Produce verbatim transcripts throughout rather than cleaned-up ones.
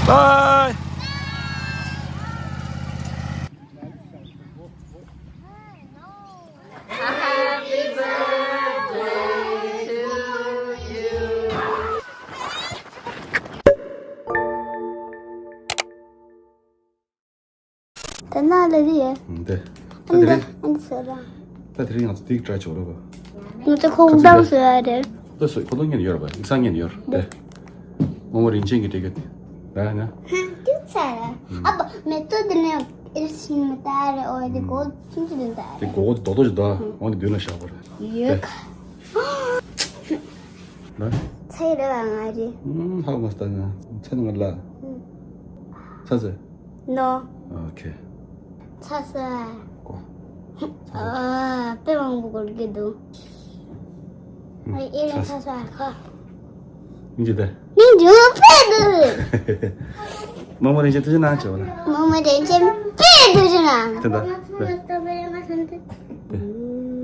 Bye. དེ་ན་ལ་རེད། འདི། ད་དེ་རིང་། ཨ་ནི་ཟེར་ར། ད་དེ་རིང་ང་ཚོ་ཏིག་ཏྲ་ཆོག་རོགས། ང་ཚོ་ཁོང་ཏང་ཟེར་ཡ་རེད། ད་སོ་ཁོ་ཏང་ཉན་ཡོད་ར་བ། ཡིག་ཚང་ཉན་ཡོད་ར། དེ། རྨོ་མོ་རིན་ཆེན་གྱི་ཏིག་ཀ་དེ། ད་ན། ཧ་ཏུ་ཚ་ར། ཨ་པ་མེ་ཏོ་དེ་ནས་ཨེ་སི་མི་ད་རེ་ཨོ་དེ་གོ་ཚུན་ཚུན་ད་རེ། དེ་གོ་གོ་རྡོག་རྡོག་ཅིག་ད། འོ་དེ་མདུན་ལ་བཞག་པ་རེད། ཡོད་ཁ། ལ། ཚེ་རེ་བ་ང་རེ། ཧ་མ་སྟ་ན་ཚེ་ང་ལ། ཚ་ཚེ། ནོ། ཨོ་ཁེ། ཚ་ཚ། ཀོ། ཨ་དཔེ་མང་པོ་གོ་གི་འདུག་ཨེ་རེ་ཚ་ཚ་ཁ། མིང་ཅི་དེ། མིང་ཅི་ཕེ་དུ། རྨོ་མོ་རིན་ཆེན་ཐུགས་རྗེ་གནང་བྱས་པ་ན། རྨོ་མོ་རིན་ཆེན་ཕེ་དུ་ཞུ་ན། དེ་འདྲ།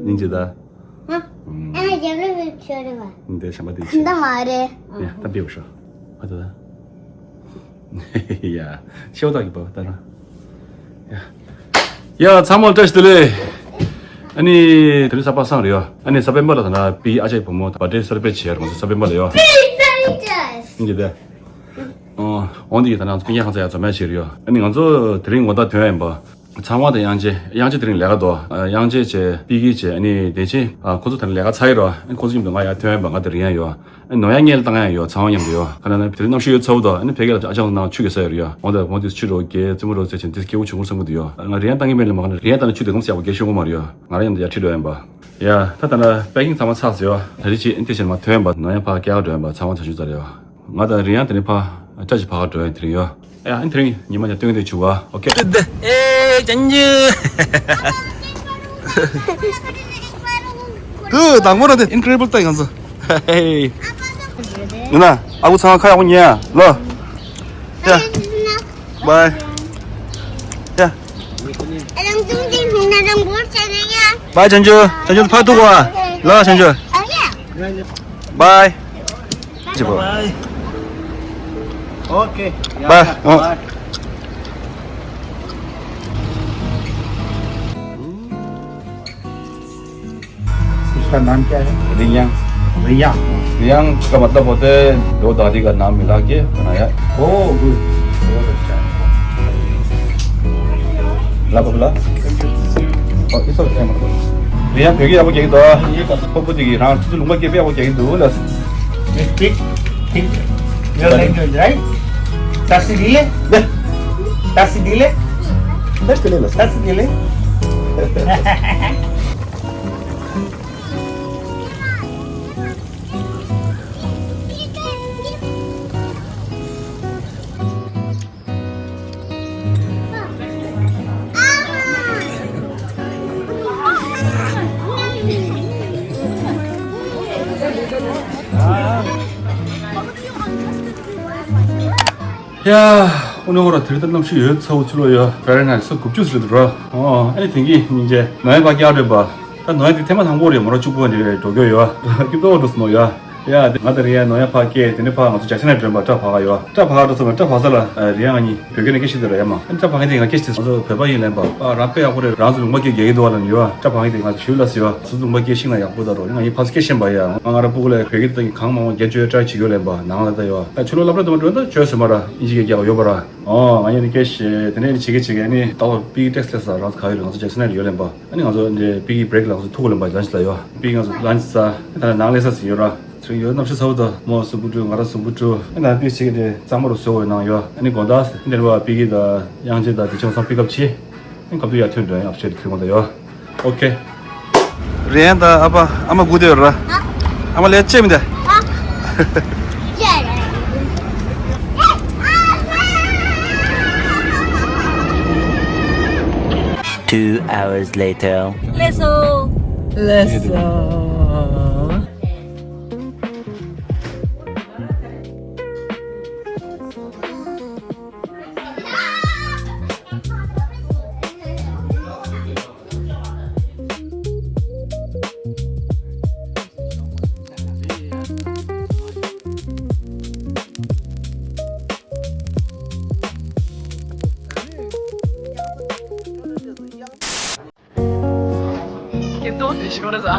མིང་ཅི་དེ། ཨ་རྒྱབ་ལ་བའི་ཆོས་རེད་བ། འདི་ཤམ་པ་དེ་ཆོས། འདི་མ་རེད། ཡ་ད་བེའུ་ཤོ། ཨ་ད་ད། ཡ་ཤེའུ་ཏག་གི་བ་ད་ར། ཡ། ཡ་ཚང་མ་བཀྲ་ཤིས་བདེ་ལེགས། ཨ་ནི་དེ་རིང་གཟའ་པ་སངས་རེད་ཡ། ཨ་ནི་གཟའ་སྤེན་པ་ལ་ད་ན་པི་ཨ་ཅག་བུ་མོ་བར་ཐི་ཌེ་སེ་ལེ་བྷི་རེཊ་བྱེད་ཡ་རེད། ང་ཚོ་གཟའ་སྤེན་པ་ལ་ཡ། འདི་དེ། འོ་འདི་གི་ད་ནང་ཚོ་སྤུན་ཀྱག་ཁང་ཚ་ཡ་འཛོམས་ཡ་བྱེད་རེད་ཡ། ཨ་ནི་ང་ཚོ་དེ་རིང་ངོ་རྟགས་ཐོན་ཡ་ཡིན་པ། ཚང་མ་དང་དབྱངས་ཅན། དབྱངས་ཅན་དེ་རིང་ལས་ཀ་འདུག་དབྱངས་ཅན་བྱས་པི་ཀི་བྱས་ཨ་ནི་བདེ་ཆེན། ཁོ་ཚོ་དེ་རིང་ལས་ཀ་ཚར་ཡི་རོ། ཨ་ནི་ཁོ་ཚོ་མཉམ་དུ་ང་ཡར་ཐོན་ཡ་ཡིན་པ། ང་དང་རི་ཡན་ཡོད། ཨ་ནི་ནོར་ཡ་སྔོན་ལ་བཏང་ཡ་ཡོད། ཚང་མ་མཉམ་དུ་ཡོད། ག་ན་ན་དེ་རིང་གནམ་གཤིས་ཡོད་ཚ་བོ་འདུག་ཨ་ནི་ཕ་གི་ལ་ཨ་ཅག་ཚོ་ནང་ཆུ་གི་ས་ཡོད་རེད་ཡ། འོ་ད་འོ་དེ་ཆུ་རོ་གས་རྩེད་མོ་རོ་རྩེ་བྱས་དེ་སྐྱིད་པོ་བྱུང་ཁུར་བསམ་གི་འདུག་ཡ། ང་རི་ཡན་བཏང་གི་མེད་ལ་མ་ག་ན་རི་ཡན་བཏང་ན་ཆུ་དེ་ངོ་ཚ་ཡག་པོ་གས་ཤོང་གི་མ་རེད་ཡ། ང་རང་མཉམ་དུ་ཡར་ཁྲིད་འགྲོ་ཡ་ཡིན་པ། ཡ་ད་ད་ན་པེ་ཀིང་ཚང་མ་ཚར་ཟེར་ཡ། ད་རི་ཅི་ཨིན་ཏེ་ཤན་མ་ཐོན་པ་ནོར་ཡ་ཕ་གི་ཡར་འགྲོ་ཡ་ཡིན་པ། ཚང་མ་ཚ་ཞུ་ཚར་ཡ། ང་དང་རི་ཡན་དེ་ནས་ཕ་བཀྲ་ཤིས་ཕ་ག་འགྲོ་ཡ་དེ་རིང་ཡོད། ཡ་ཨ་ནི་དེ་རིང་ཉི་མ་ཡ་སྟོན་དེ་བྱུང་བ། ཨོ་ཁེ། དུ་དེ་ཨེ་ཅན་ཇུ། དུ་དང་པོ་ར་དེ་ཨིན་ཀྲི་ཌི་བལ་ད་ཡང་ཚོ། ཧེ། ཡིན་ན་ཨ་ཁུ་ཚང་མ་ཁ་ཡག་པོ་ཉན་ཡ་ལོ། ཡ། བའི། ཡ། བའི་ཅན་ཇུ། ཅན་ཇུ་ཕར་ཐུག་གོ། ལོ་ཅན་ཇུ། བའི། Okay. Yeah, bye. Yeah, bye. इसका नाम क्या है? रियांग। रियांग। रियांग का मतलब होता है दो दादी का नाम मिला के बनाया। Oh, good. बहुत अच्छा है। ला बबला। Oh, it's okay, मतलब। रियांग भेगी आपको क्या तो? ये कर। पप्पू जी की रांड से लुंगा के पे आपको क्या दो लस। You speak, think your language, right? Tassi dile? Tassi dile? Tassi dile. Tassi dile? ཡ། ཨོ་ནི་ཧོ་ར་དེ་རིང་ད་གནམ་གཤིས་ཡོད་ཚ་བོ་ཚུ་ལོ་ཡ། ཧྥ་རེན་ཧའེ་ཊི་སོ་དགུ་བཅུ་ཟེར་འདུག་ར། ཨོ་ཨ་ནི་དེང་གི་སྙིང་རྗེ་ནོ་ཡ་ཕ་གི་ཡར་འགྲོ་ཡིན་པ། ད་ནོ་ཡ་དེ་ཐེངས་མ་དང་པོ་རེད། མོ་རང་གཅིག་པུ་འདི་འགྲོ་རྒྱུ་ཡོད། སྐྱིད་པོ་འགྲོ་སོང་ནོ་ཡ། ཡ་དེ་ང་དང་རི་ཡན་ནོ་ཡ་ཕ་གི་དེ་ནས་ཕ་ང་ཚོ་ཇེག་སན་ལ་འགྲོ་ཡིན་པ། ཊ་ཕ་ག་ཡོད། ཊ་ཕ་ག་འགྲོ་སོང་ན་ཊ་ཕ་ས་ལ་རི་ཡན་ང་གཉིས་བོད་སྐད་ནས་སྐད་བཤད་དེ་ར་ཡ་མ། ཨ་ནི་ཊ་ཕ་གི་དེ་ང་སྐད་བཤད་དེ་ང་ཚོ་བོད་པ་ཡིན་ལན་པ། ཨ་རང་དཔེ་ཡག་པོ་རེད། རང་ཚོ་ལུང་པ་སྐད་རྒྱག་གི་འདུག་བ་ལབ་ཡོད། ཊ་ཕ་གི་དེ་ང་ཚོ་ལབ་སོང་ཡ། སོ་སོ་ལུང་པ་སྐད་ཤེས་ན་ཡག་པོ་ད་རོ། ང་གཉིས་ཕ་ས་སྐད་ཤེས་པ་ཡ། ང་ང་ར་སྤུ་གུ་ལ་བོད་སྐད་དེ་གང་མང་མང་རྒྱག་བཅོས་ཊ་རའི་བྱེད་ཡོད་ལན་པ། ནང་ལ་ད་ཡོད། ད་ཁྱོད་ལོ་སློབ་གྲྭ་དུ་མ་འགྲོ་ན་ད་བཅོས་སོང་མ་ར། ཨིན་ཇི་སྐད་རྒྱག་ཡོད་པ་ར། ཨོ་ང་གཉིས་ནི་སྐད་ཤེས། དེ་ནས་ནི་བྱེད་ཀྱི་བྱེད་ཀྱི་ནི་ད་བར་པི་ཀི་ཊེག་སི་ལས་ས་རང་ཚོ་ག་ཡོད་རེད། ང་ཚོ་ཇེག་སན་ལ་ཡོད་ལན་པ། ཨ་ནི་ང་ཚོ་འདི་པི་ཀི་བྷི་རེག་ལ་ང་ཚོ་ཐུག་གོ་ལེན་པ། ལན་ཆི་ལ་ཡོད། པི་ཀི་ང་ཚོ་ལན་ཆི་ཟ། ད་ནང་ལས་ས་ཟིན་ཡོད་ར། དེ་རིང་ཡོད་གནམ་གཤིས་ཚ་བོ་ད། མོ་གཟུགས་པོ་བཀྲུས། ང་ར་གཟུགས་པོ་བཀྲུས། ཨ་ནི་ང་དེ་ཞིག་གི་གཙང་མ་རུ་བཟོ་འོས་གནང་ཡོད། ཨ་ནི་དགོང་དག་འདིར་བ་པི་ཀི་དང་དབྱངས་ཅན་དང་དེ་ཆུང་སང་པི་ཀབ་བྱས། ཨ་ནི་ཁབ་ཏུ་ཡར་ཐོན་འགྲོ་ཡ། ཨབ་ཆེད་ཁྱེར་མ་ད་ཡོད། ཨོ་ཁེ། རེན་ད་ཨ་ཕ་ཨ་མ་སྒུག་བསྡད་ཡོད་ར། ཨ་མ་ལས་བྱེད་མི་འདུག Two hours later. Let's go. Let's go. ཤི་གོ་ར་ཟ།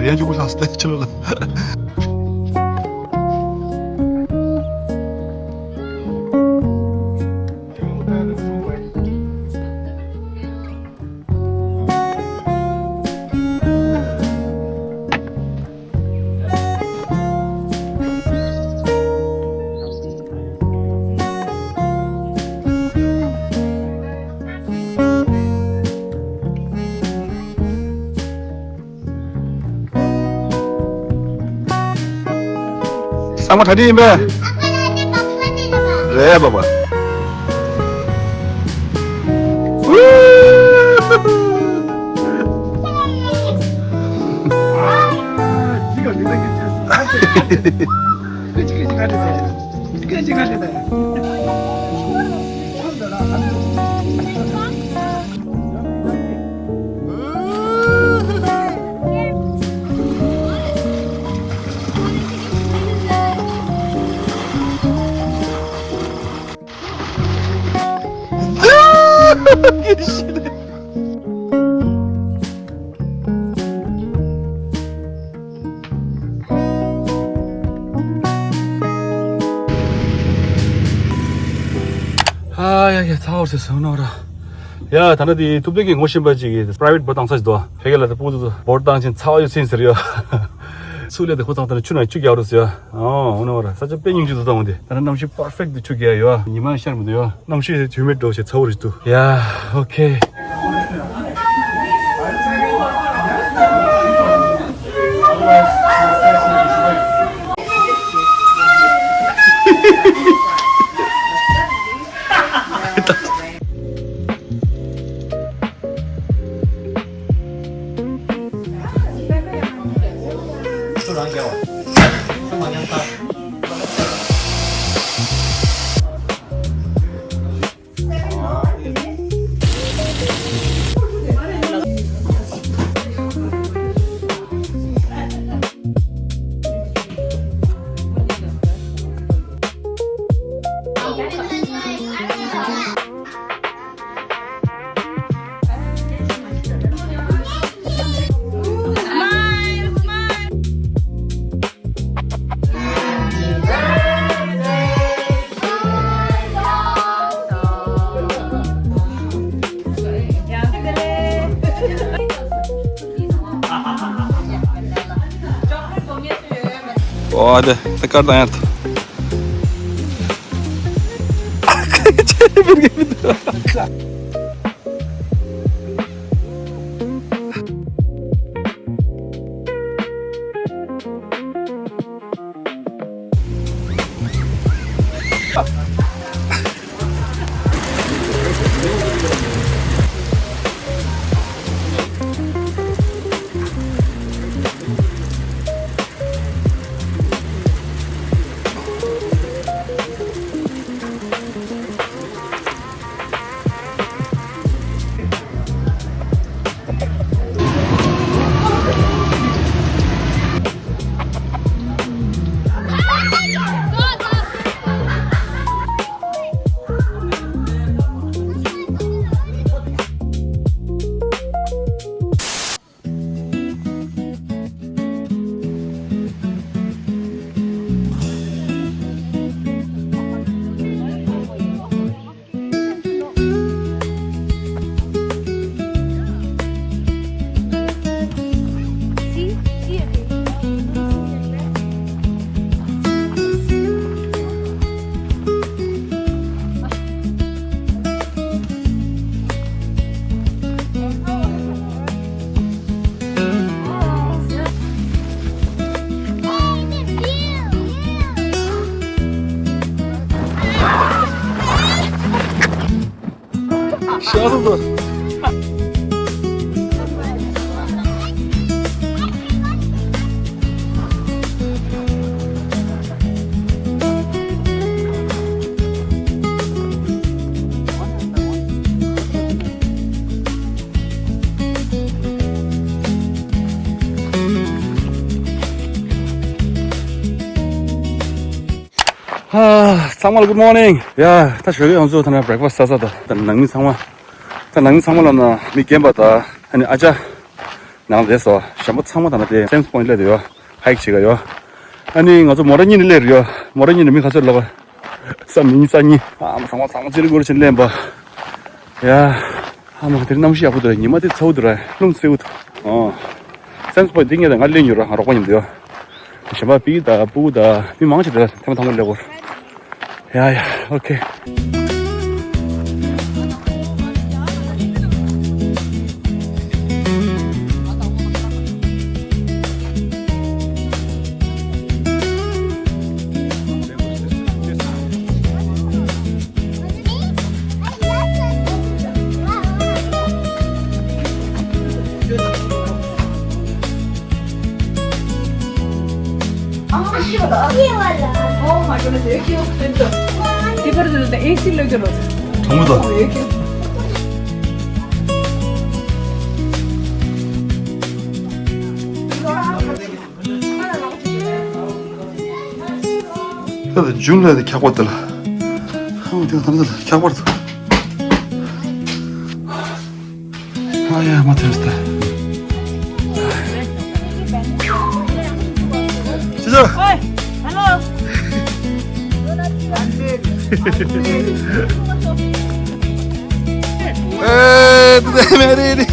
རེད་ཅུ་གུ་ལ་སྟེ་ཆུ་ལ། ཚང་མ་གྲ་སྒྲིག་ཡིན་པས། རེད་པ་པ། ཨ་ཡ་ཡ། ཚ་བོ་ཟེར་སོང་ནོ་ར། ཡ་ད་ནི་དེ་ཐུབ་བསྟན་གྱིས་ངོ་ཤེས་པ་ཅིག་གིས་པ་རའི་ཝེ་ཊི་བོ་ཊི་བཏང་ས་ཞིག་འདུག་ཕ་གི་ལ་དེ་སྤུ་གུ་ཚོ་བོ་ཊི་བཏང་ཕྱིན་ཚ་བ་ཡོད་ཚིན་ཟེར་ཡོད། སུ་ལས་དེ་ཁོ་ཚང་ད་ནི་ཆུ་ནང་ཆུ་རྒྱག་རོགས་ཟེར་ཡོད། ཨོ་འོ་ནོ་ར། ས་ཆ་དཔེ་སྙིང་རྗེ་འདུག་ད་འོ་དེ་ད་ནི་གནམ་གཤིས་པར་ཕེག་ཊི་དེ་ཆུ་རྒྱག་ཡོད། ཉི་མ་ཤར་མི་འདུག་ཡོད། གནམ་གཤིས་དེ་ཧིའུ་མིཌ་འདྲ་བོ་ཞིག་ཚ་བོ་རེད་འདུག་ཡ་ཨོ་ཁེ། ཨོ་དེ་དེ་ཀར་དང་ཡར་ཐོ། ཨ། ཚང་མ་ལ་good morning། ཡ། ད་ཞོགས་ཀས་ང་ཚོ་ད་ནི་breakfast་ཟ་ས་དང་། ད་ནང་མི་ཚང་མ། ད་ནང་མི་ཚང་མ་ལ་ན་མི་རྒན་པ་དང་། ཨ་ནི་ཨ་ཅག་ནང་ལ་བསྡད་སོང་། གཞན་པ་ཚང་མ་ད་ནི་དེ་Sam's Point་སླེབས་ཡོད། hike་བྱེད་ག་ཡོད། ཨ་ནི་ང་ཚོ་མོ་ཊ་གཉིས་ནས་སླེབས་ཡོད། མོ་ཊ་གཉིས་ནས་མི་ག་ཚོད་ལབ་པ། ས་མི་གཉིས་ས་གཉིས། ཨ་མ། ཚང་མ་ཚང་མ་ཅི་རིགས་གོ་རེ་ཕྱིན་ལེན་པ། ཡ། ཨ་མ། དེ་རིང་གནམ་གཤིས་ཡག་པོ་འདུག་ཉི་མ་དེ་ཚ་པོ་འདུག་ར། རླུང་བསིལ་པོ་འདུག་ཨོ། Sam's Point་འདི་ངས་ད་ང་སླེབས་ཡོད་ར། ང་རོགས་པ་མཉམ་དུ་ཡོད། གཞན་པ་པི་དང་སྤུ་གུ་དང་མི་མང་ཆེ་དེ་ལ་ཐེངས་མ་དང་པོ་སླེབས་ཡོད། ཡ་ཡ། ཨོ་ཁེ། Oh my goodness, you cute. དེ་པར་དུ་ད་ཨེ་སི་ལོག་གི་རོ། གྲང་མོ་དང་། ད་ད་ཇུན་ལ་དེ་འཁྱག་པ་དེ་ལ། ཧ་མ་དེ་ད་ད་འཁྱག་པར་དུ། ཨ་ཡ་མ་ཐེར་སྟེ། ཅི་ཟེར། ཨོའི། ཧེ་ལོ། ཨེ། དེ་མེ་རི་རི།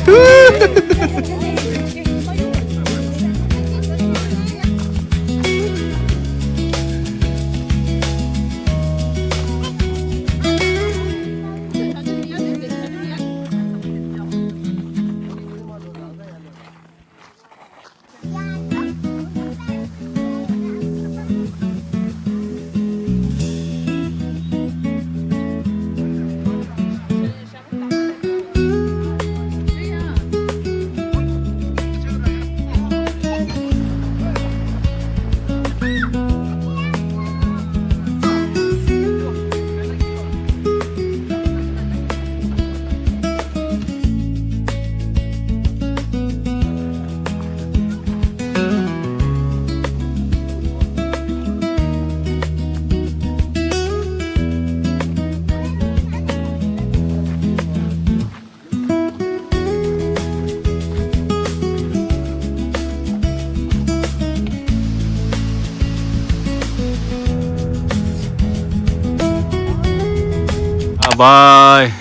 Bye.